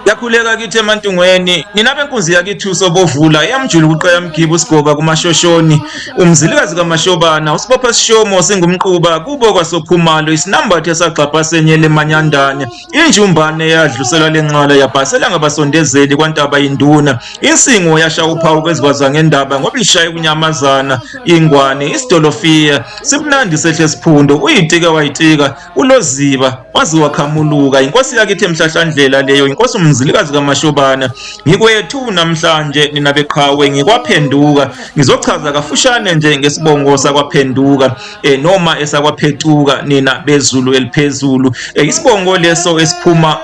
Yakhuleka kithi emantungweni nina benkunzi yakithi usobovula yamjula ukuqeya mgibe usigoba kumashoshoni umzilikazi kamashobana usibopha sishomo singumquba kubo kwasokhumalo isinambatho esagxabha senyele emanyandane injumbane yadluselwa lenxala yabhasela ngabasondezeli kwantaba induna insingo yasha uphawu kwezikwaza ngendaba ngoba ishaye kunyamazana ingwane isidolofiya simnandi sehle siphundo uyitika wayitika uLoziba waze wakhamuluka inkosi yakithi emhlahlandlela leyo inkosi uMzilikazi kaMashobana ngikwethu namhlanje nina beqhawe ngikwaphenduka ngizochaza kafushane nje ngesibongo sakwaphenduka eh, noma esakwaphetuka nina bezulu eliphezulu eh, isibongo leso esiphuma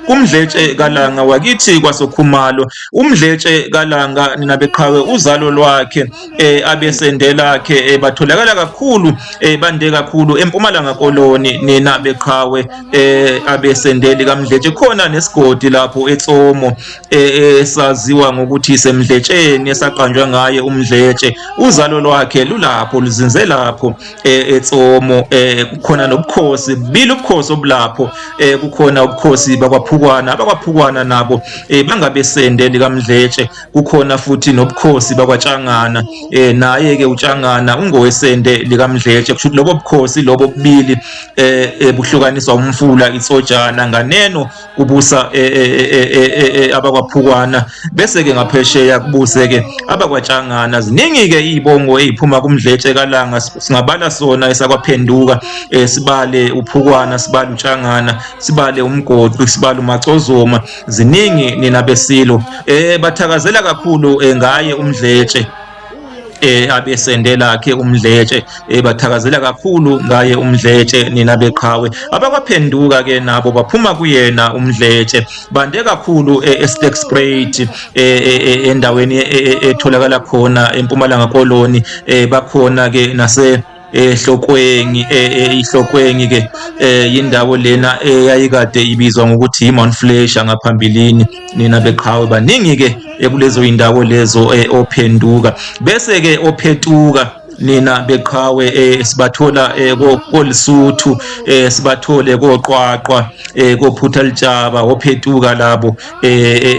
kuMdletshe kaLanga wakithi kwaSokhumalo uMdletshe kaLanga nina beqhawe uzalo lwakhe eh abesende lakhe eh, batholakala kakhulu eh, bande kakhulu eMpumalanga Koloni nina beqhawe eh abesendeli kaMdletshe khona nesigodi lapho eTsomo esaziwa ngokuthi isemdletsheni esaqanjwa ngaye uMdletshe uzalo lwakhe lulapho luzinze lapho eTsomo kukhona nobukhosi bubili ubukhosi obulapho kukhona ubukhosi bakwaphukwana abakwaphukwana nabo bangabesende likaMdletshe kukhona futhi nobukhosi bakwaTshangana eh naye ke uTshangana ungowesende likaMdletshe kusho ukuthi lobo bukhosi lobo bubili eh, eh buhlukaniswa umfula iTsojana nganeno kubusa eh, abakwaphukwana bese ke ngaphesheya kubuse ke abakwaTshangana ziningi ke izibongo eziphuma kuMdletshe kaLanga singabala sona esakwaphenduka sibale uphukwana sibale uTshangana sibale umgoqi sibale umacozoma ziningi nina besilo eh bathakazela kakhulu eh, ngaye umdletshe eh abesende lakhe umdletshe eh bathakazela kakhulu ngaye umdletshe nina beqhawe abakwaphenduka ke nabo baphuma kuyena umdletshe bande kakhulu eh, eSterkspruit eh, eh, endaweni etholakala khona eMpumalanga Koloni bakhona ke nase ehlokwengi ihlokwengi ke yindawo lena eyayikade ibizwa ngokuthi i-Mount Fletcher ngaphambilini nina beqhawe baningi ke ekulezo indawo lezo ophenduka bese ke ophetuka nina beqhawe sibathola koLisuthu sibathole koqwaqwa kophutha litshaba ophetuka labo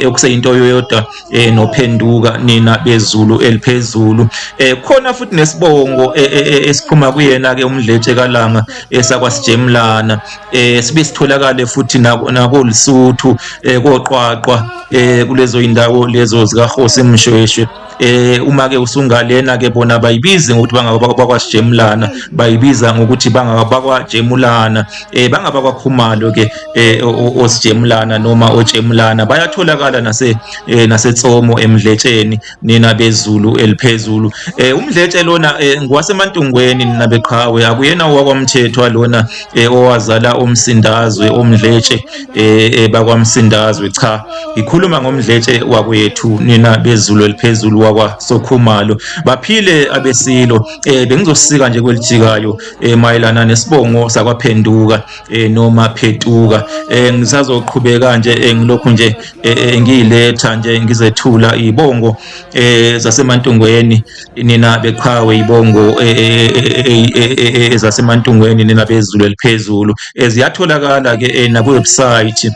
okuseyinto yoyodwa eh nophenduka nina bezulu eliphezulu eh khona futhi nesibongo eh, eh, eh, esiphuma kuyena ke umdletshe kalanga esakwasijemlana eh sibe sitholakale futhi nakolisuthu eh koqwaqwa eh kulezo indawo lezo zikaHosi Mshweshwe eh uma ke usungalena ke bona bayibize ngokuthi bangabakwasijemulana bayibiza ngokuthi bangabakwajemulana eh bangabakwakhumalo ke eh osijemulana noma ojemulana bayatholakala nase eh, nasetsomo emdletsheni nina bezulu eliphezulu eh umdletshe lona eh, ngwasemantungweni nina beqhawe akuyena owakwamthethwa lona eh, owazala umsindazwe omdletshe eh, eh bakwamsindazwe cha ngikhuluma ngomdletshe wakwethu nina bezulu eliphezulu wakwa Sokhumalo baphile abesilo eh bengizosika nje kwelijikayo eh, mayelana nesibongo sakwaphenduka eh, noma phetuka eh, ngisazoqhubeka nje eh, ngilokhu nje eh, eh, ngiyiletha nje ngizethula ibongo eh, zasemantungweni nina beqhawe ibongo eh, zasemantungweni nina bezulu eliphezulu ziyatholakala ke naku website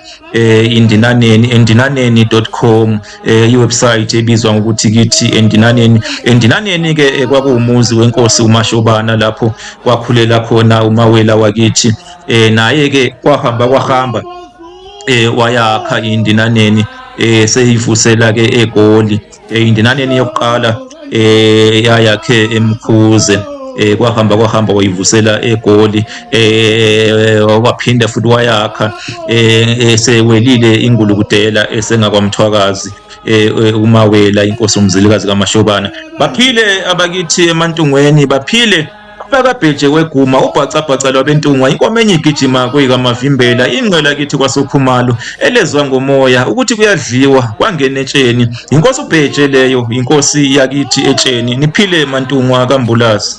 indinaneni endinaneni.com iwebsite ebizwa ngokuthi kithi endinaneni endinaneni ke kwakuwumuzi wenkosi uMashobana lapho kwakhulela khona umawela wakithi eh naye ke kwahamba kwahamba eh wayakha indinaneni eh seyivusela ke eGoli eh, indinaneni yokuqala eh yayakhe emkhuze eh kwahamba kwahamba wayivusela eGoli eh waphinda futhi wayakha eh esewelile ingulukudela esengakwamthwakazi eh, eh umawela inkosi umzilikazi kaMashobana baphile abakithi emantungweni baphile Bakabheje weguma ubhacabhaca lwabentungwa inkomo enye igijima kuyikamavimbela ingcwela kithi kwasokhumalo elezwa ngomoya ukuthi kuyadliwa kwangena etsheni inkosi ubheje leyo inkosi yakithi etsheni niphile mantungwa kambulazi.